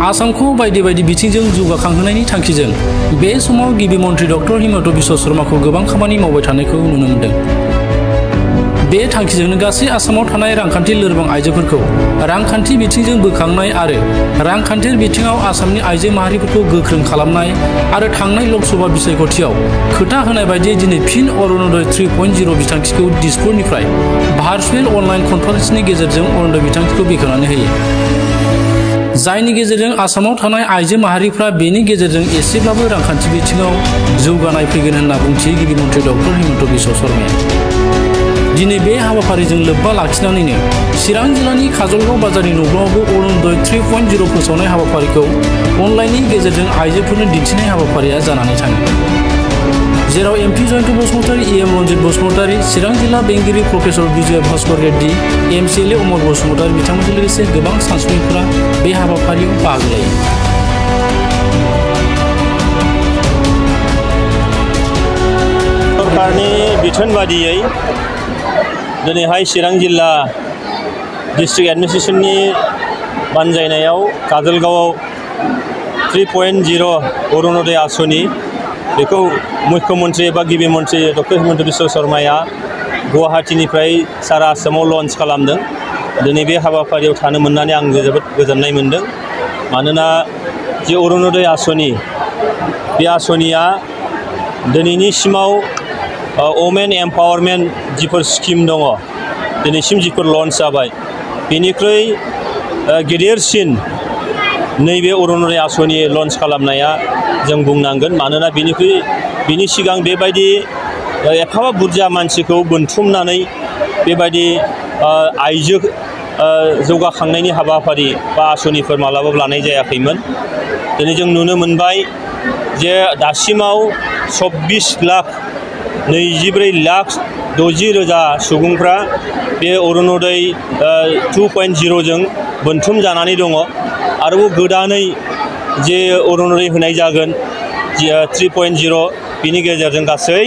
आसामखौ बायदि बायदि बिथिंजों जौगाखांहोनायनि थांखिजों बे समाव गिबि मन्थ्रि डक्टर हिमन्त बिश्व शर्माखौ गोबां खामानि मावबाय थानायखौ नुनो मोनदों। बे थांखिजोंनो गासै आसामाव थानाय रांखान्थि लोरबां आइजोफोरखौ रांखान्थि बिथिंजों बोखांनाय आरो रांखान्थियारि बिथिङाव आसामनि आइजो माहारिफोरखौ गोख्रों खालामनाय आरो थांनाय लकसभा बिसायख'थियाव खोथा होनाय बायदियै दिनै फिन अरुणोदय 3.0 बिथांखिखौ दिसपुरनिफ्राय भार्चुवेल अनलाइन कनफारेन्सनि गेजेरजों अरुणोदय बिथांखिखौ बेखेवनानै होयो, जायनि गेजेरजों आसामाव थानाय आइजो माहारिफ्रा बेनि गेजेरजों एसेब्लाबो रांखान्थि बिथिङाव जौगानाय फैगोन होनना बुंथियो गिबि मन्थ्रि डक्टर हिमन्त बिश्व शर्माया। दिनै बे हाबाफारिजों लोब्बा लाखिनानैनो चिरां जिल्लानि काजलगाव बाजारनि न'गावआवबो अरुणोदय 3.0 फोसावनाय हाबाफारिखौ अनलाइननि गेजेरजों आइजोफोरनो दिन्थिनाय हाबाफारिया जानानै थाङो, जेराव एमपि जयन्त बसुमतारी, एम रन्जित बसुमतारी, चिरां जिल्ला बेंगिरि प्रफेसर बिजय भास्कर रेड्डी, एमसिएलए अमर बसुमतारी बिथांमोनजों लोगोसे गोबां सानसुमैफोरा बे हाबाफारियाव बाहागो लायो। सरकारनि बिथोन बादियै दिनैहाय चिरां जिल्ला डिस्ट्रिक्ट एडमिनिस्ट्रेसननि बानजायनायाव काजलगावआव 3.0 अरुणोदय आसनि बेखौ मुख्यमन्त्री एबा गिबि मन्थ्रि डक्टर हिमन्त बिश्व शर्माया गुवाहाटीनिफ्राय सारा आसामाव लन्च खालामदों। दिनै बे हाबाफारियाव थानो मोननानै आं जोबोद गोजोननाय मोनदों, मानोना जे अरुणोदय आसनि बे आसनिया दिनैनिसिमाव वमेन एम्पावारमेन्ट जिफोर स्किम दङ, दिनैसिम जिफोर लन्च जाबाय, बेनिख्रुइ गेदेरसिन नैबे अरुणोदय आसनि लन्च खालामनाया जों बुंनांगोन। मानोना बिनि सिगां बेबायदि एफाबां बुरजा मानसिखौ बोनथुमनानै बेबायदि आइजो जौगाखांनायनि हाबाफारि बा आसनिफोर मालाबाबो लानाय जायाखैमोन। दिनै जों नुनो मोनबाय जे दासिमाव 24,24,60,000 सुबुंफ्रा बे अरुणोदय 2.0 जों बोनथुम जानानै दङ। आरोबाव गोदानै जे अरुणोदय होनाय जागोन 3.0 बिनि गेजेरजों गासै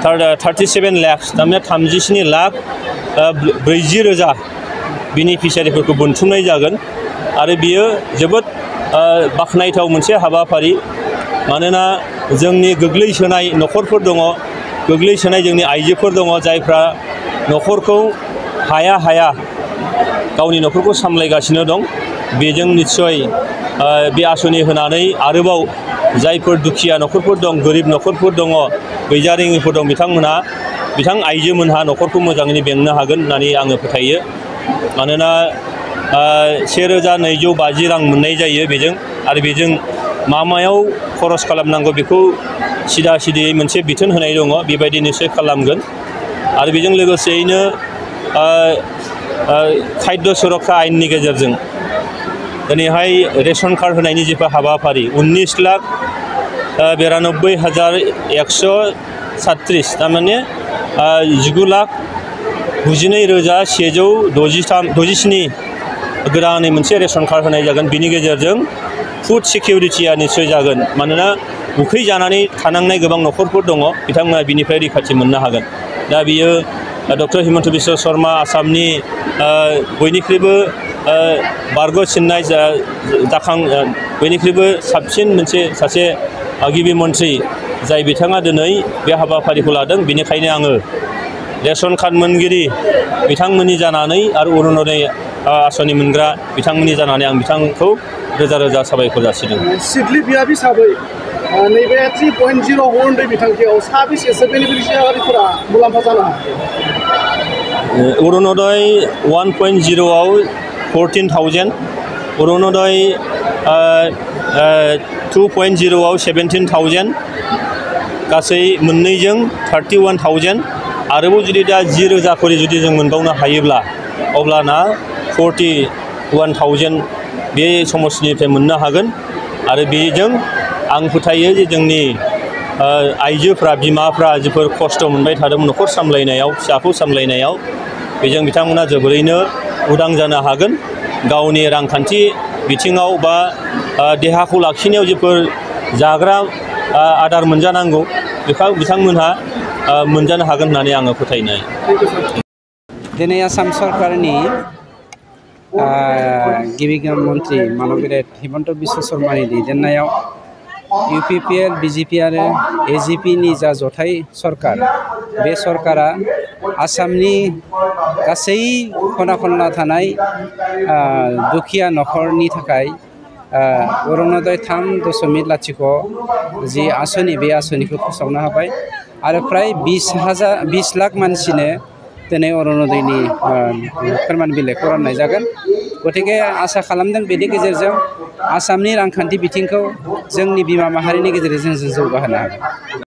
37 लाख, थारमाने 37,40,000 बेनिफिसियारिफोरखौ बोनथुमनाय जागोन। आरो बियो जोबोद बाख्नायथाव मोनसे हाबाफारि, मानोना जोंनि गोग्लैसोनाय न'खरफोर दङ, गोग्लैसोनाय जोंनि आइजोफोर दङ, जायफ्रा न'खरखौ हाया गावनि न'खरखौ सामलायगासिनो दं। बेजों निस्सय बे आसनि होनानै आरोबाव जायफोर दुखिया न'खरफोर दं, गोरिब न'खरफोर दङ, गैजारोङिफोर दं, बिथां आइजोमोनहा न'खरखौ मोजाङैनो बेंनो हागोन होननानै आङो फोथायो। मानोना 1,250 रां मोननाय जायो बेजों, आरो बेजों मायाव खरस खालामनांगौ बेखौ सिदायै मोनसे बिथोन होनाय दङ, बेबायदि निस्सय खालामगोन। आरो बेजों लोगोसेयैनो खाद्य सुरक्षा आयेननि गेजेरजों दिनैहाय रेशन कार्ड होनायनि जिफोर हाबाफारि 19,92,136, थारमाने 19,92,167 गोदानै मोनसे रेशन कार्ड होनाय जागोन। बिनि गेजेरजों फुड सिकिउरिटिया निस्सय जागोन, मानोना उखै जानानै थानांनाय गोबां न'खरफोर दङ, बिथांमोना बिनिफ्राय रैखाथि मोननो हागोन। दा बियो डक्टर हिमन्त बिश्व शर्मा आसामनि बयनिख्रुइबो बारग'सिननाय बयनिख्रुइबो साबसिन सासे गिबि मन्थ्रि, जाय बिथाङा दिनै बे हाबाफारिखौ लादों। बेनिखायनो आङो रेशन कार्ड मोनगिरि बिथांमोननि जानानै आरो अरुणोदय आसनि मोनग्रा बिथांमोननि जानानै आं बिथांखौ रोजा रोजा साबायखर जासिदों। सिडली बियाब हिसाबै नैबे 3.0 अरुणोदय बिथांखियाव साबेसेसो बेनिफिसियारिफोरा मुलाम्फा जानो हायो? अरुणोदय 1.0 आव 14,000, अरुणोदय 2.0 आव 17,000, गासै मोननैजों 31,000। आरोबाव जुदि दा 10,000 खरि जुदि जों मोनबावनो हायोब्ला अब्लाना 41,000 बे समस्थिनिफ्राय मोननो हागोन। आरो बेजों आं फोथायो जे जोंनि आइजोफ्रा, बिमाफ्रा जिफोर खस्थ' मोनबाय थादोंमोन न'खर सामलायनायाव, फिसाखौ सामलायनायाव, बेजों बिथांमोना जोबोरैनो उदां जानो हागोन। गावनि रांखान्थि बिथिङाव बा देहाखौ लाखिनायाव जिफोर जाग्रा आदार मोनजानांगौ बेखौ बिथांमोनहा मोनजानो हागोन होननानै आङो फोथायनाय। दिनै आसाम सरकारनि गिबि मन्त्रि मानबिर हिमन्त बिश्व शर्मानि दैदेननायाव UPPL BJP आरो AGP नि जा जथाय सरकार बे सरकारा आसामनि गासै खना खनला थानाय दुखिया नखरनि थाखाय अरुणोदय 3.0 जि आसनि बे आसनिखौ फोसावनो हाबाय आरो फ्राय 20 लाख मानसिनो दिनै अरुणोदयनि फोरमान बिलाइखौ राननाय जागोन। गतिके आसा खालामदों बेनि गेजेरजों आसामनि रांखान्थि बिथिंखौ जोंनि बिमा माहारिनि गेजेरजों जों जौगाहोनो हागोन।